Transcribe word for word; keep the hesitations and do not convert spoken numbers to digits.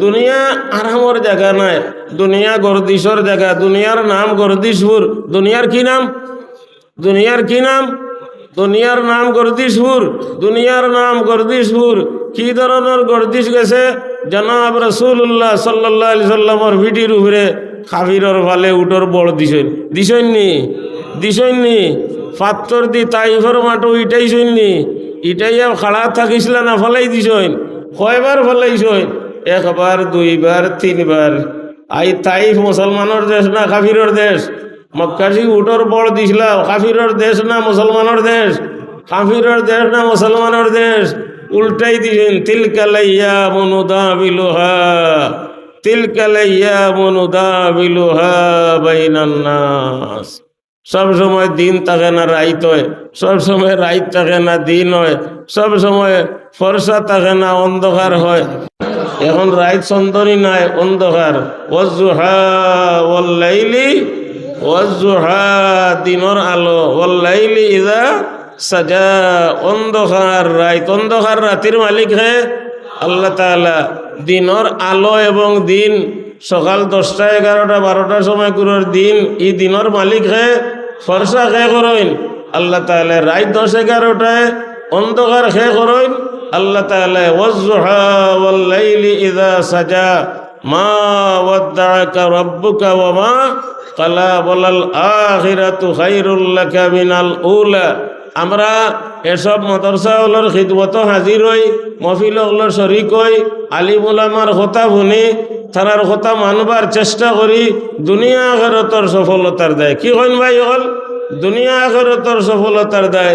দুনিয়া আরামর জাগা নায়, দুনিয়া গর্দিশর জাগা। দুনিয়ার নাম গর্দিশপুর। দুনিয়ার কি নাম? দুনিয়ার কি নাম? দুনিয়ার নাম গর্দিশপুর। দুনিয়ার নাম গর্দিশপুর। কি ধরনর গর্দিশ গেছে? জনাব রাসূলুল্লাহ সাল্লাল্লাহু আলাইহি সাল্লামর পিঠির উপরে কাফিরর ফালে উটর বড় দিছইন। দিছইন নি? দিছইন নি? পাত্থর দি তাইফর মাঠো ইটাইছইন নি? ইটাইয়া খাড়া থাকিছলা না ফালাই দিছইন? কয়বার ফালাইছইন? একবার, দুইবার, তিনবার। আই তাইফ মুসলমানর দেশ না কাফিরর দেশ? মক্কাশি উটর বড় দিছলা, কাফিরর দেশ না মুসলমানর দেশ? কাফিরর দেশ না মুসলমানর দেশ? উল্টাই দিছইন, তিলকাল আইয়ামু নুদাবিলুহা, তিলকাল আইয়ামু নুদাবিলুহা বাইনান নাস। সব সময় দিন থাকে না রাইত অয়, সব সময় রাইত থাকে না দিন অয়, সব সময় ফর্সা থাকে না অন্ধকার অয়। এখন রাইত চন্দ্রই নাই, অন্ধকার। ওয়াজ্জুহা, ওয়াল্লাইলি ওয়াজ্জুহা, দিনর আলো। ওয়াল্লাইলি ইযা সাজা, অন্ধকার রাইত। অন্ধকার রাতির মালিক হে আল্লাহ তাআলা। দিনর আলো এবং দিন, সকাল দশটা, এগারোটা, বারোটার সময় কুরর দিন, ই দিনর মালিক হে। ফর্সা কে করইন? আল্লাহ তাআলা। রাইত দশ এগারোটায় অন্ধকার কে করইন? আল্লাহ তাআলা। ওয়াজ্জুহা, ওয়াল্লাইলি ইযা সাজা, মা ওয়াদ্দাআকা রাব্বুকা ওয়া মা ক্বালা, ওয়ালাল আখিরাতু খায়রুল লাকা মিনাল উলা। আমরা এসব মাদ্রাসা অকলর খিদমতো হাজির অই, মহফিল অকলর শরিক অই, আলিম উলামার কথা হুনি, তারার কথা মানবার চেষ্টা করি, দুনিয়া আখেরাতর সফলতার দায়। কি কইন ভাই অকল? দুনিয়া আখেরাতর সফলতার দায়।